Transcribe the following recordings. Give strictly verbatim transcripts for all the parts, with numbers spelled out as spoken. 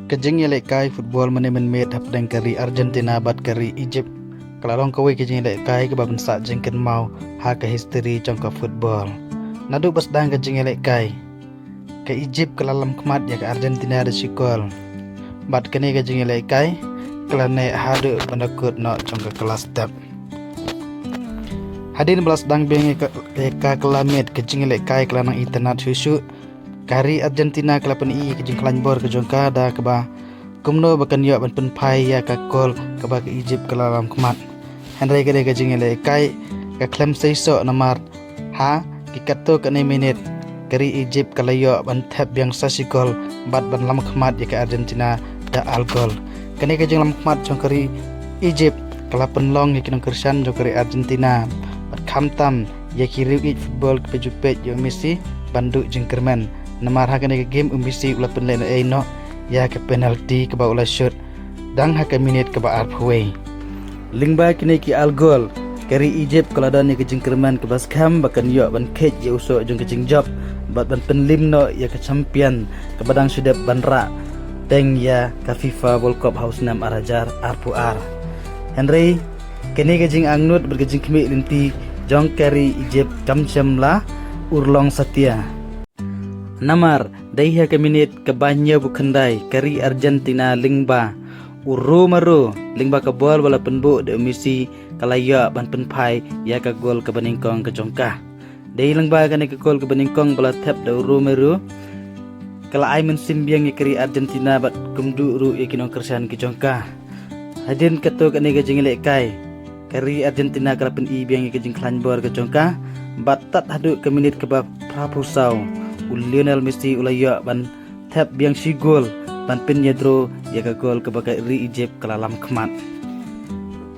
Ka jingïalehkai football mynne mynmiet hapdeng ka ri Argentina bad ka ri Egypt ka la long kawei ka jingïalehkai kaba pynsah jingkynmaw ha ka history jong ka football. Naduh ba sdang ka jingïalehkai, ka Egypt ka la lam khmat ïa ka Argentina da shi kol. Bad kane ka jingïalehkai ka la neh haduh ban da kut noh jong ka kylla step. Hadien ba la sdang biang ïa ka, ïa ka kylla miet, ka jingïalehkai ka la nang itynnad shuh shuh. Ka ri Argentina ka la pyni ka jingkhlaiñ bor ka jong ka da kaba kumno ba kan ïoh ban pynphai ïa ka kol kaba ka Egypt ka la lam khmat. Hynrei ka dei ka jingïalehkai ka khlem seisoh namar ha ki katto katne minit ka ri Egypt ka la ïoh ban thep biang sa shi kol bad ban lam khmat ïa ka Argentina da ar kol. Kane ka jinglam khmat jong ka ri Egypt ka la pynlong ïa ki nongkyrshan jong ka ri Argentina bad khamtam ïa ki riewieid football kiba ju peit ïa u Messi ban duh jingkyrmen. Namar ha kane ka game u Messi u la pynlehnohei noh ïa ka penalty kaba u la shot dang ha ka minit kaba arphew wei. Lyngba kine ki ar kol, ka ri Egypt ka la don ïa ka jingkyrmen kaba skhem ba kan ïoh ban kheit ïa u soh jong ka jingjop bad ban pynlim noh ïa ka champion kaba dang shu dep ban rah teng ïa ka FIFA World Cup ha u snem ar hajar arphew ar. Hynrei kane ka jingangnud bad ka jingkhmih lynti jong ka ri Egypt kam shym la urlong satia. Namar dei ha ka minit kaba hynñiewphew khyndai, ka ri Argentina lyngba u Romero, lyngba ka bol ba la pynbuh da u Messi, ka la ïoh ban pynphai ïa ka gol kaba nyngkong ka jong ka. Dei lyngba kane ka gol kaba nyngkong ba la thep da u Romero ka la ai mynsiem biang ïa ka ri Argentina bad kumjuh ruh ïa ki nongkyrshan ki jong ka. Hadien katto katne ka jingïalehkai, ka ri Argentina ka la pyni biang ïa ka jingkhlaiñ bor ka jong ka bad tad haduh ka minit kaba phraphew saw, u Lionel Messi u la ïoh ban thep biang shi gol ban pynïadro ïa ka gol kaba ka ri Egypt ka la lam khmat.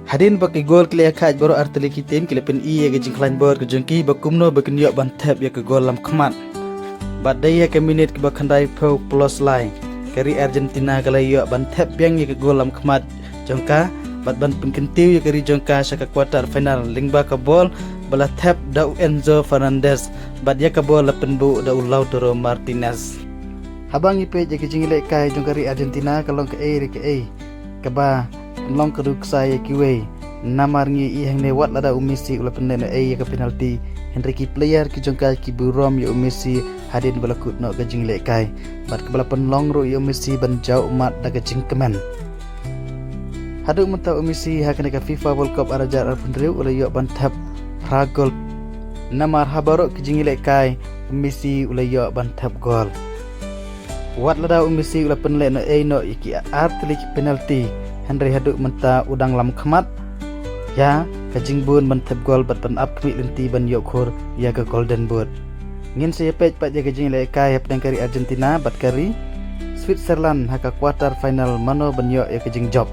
Hadien ba ki gol ki la ïakhaid baroh artylli ki team, ki la pyni ïa ka jingkhlaiñ bor ka jong ki ba kumno ba kin ïoh ban thep ïa ka gol lam khmat. Bad dei ha ka minit kaba khyndaiphew plus lai, ka ri Argentina ka la ïoh ban thep biang ïa ka gol lam khmat jong ka bad ban pynkyntiew ïa ka ri jong ka sha ka quarter final lyngba ka bol ba la thep da u Enzo Fernandez bad ïa ka bol la pynbuh da u Lautaro Martinez. Haba ngi peit ïa ka jingïalehkai jong ka ri Argentina ka long kaei re kaei kaba long ka duk sa ïa kiwei. Namar ngi ïohi hangne wat lada u Messi u la pynlehnohei ïa ka penalty, hynrei ki player ki jong ka ki burom ïa u Messi hadien ba la kut noh ka jingïalehkai bad kaba la pynlong ruh ïa u Messi ban jaw ummat da ka jingkmen. Haduh mynta u Messi ha kane ka FIFA World Cup ar hajar arphew hynriew u la ïoh ban thep phra gol. Namar ha baroh ki jingïalehkai u Messi u la ïoh ban thep gol. Wat lada u Messi u la pynlehnohei noh ïa ki artylli ki penalty, hynrei haduh mynta u dang lam khmat ïa ka jingbun ban thep gol bad ban ap khmih lynti ban ïoh khur ïa ka Golden Boot. Ngin sa ïa peit pat ïa ka jingïalehkai hapdeng ka ri Argentina bad ka ri Switzerland ha ka quarter final, mano ban ïoh ïa ka jingjop.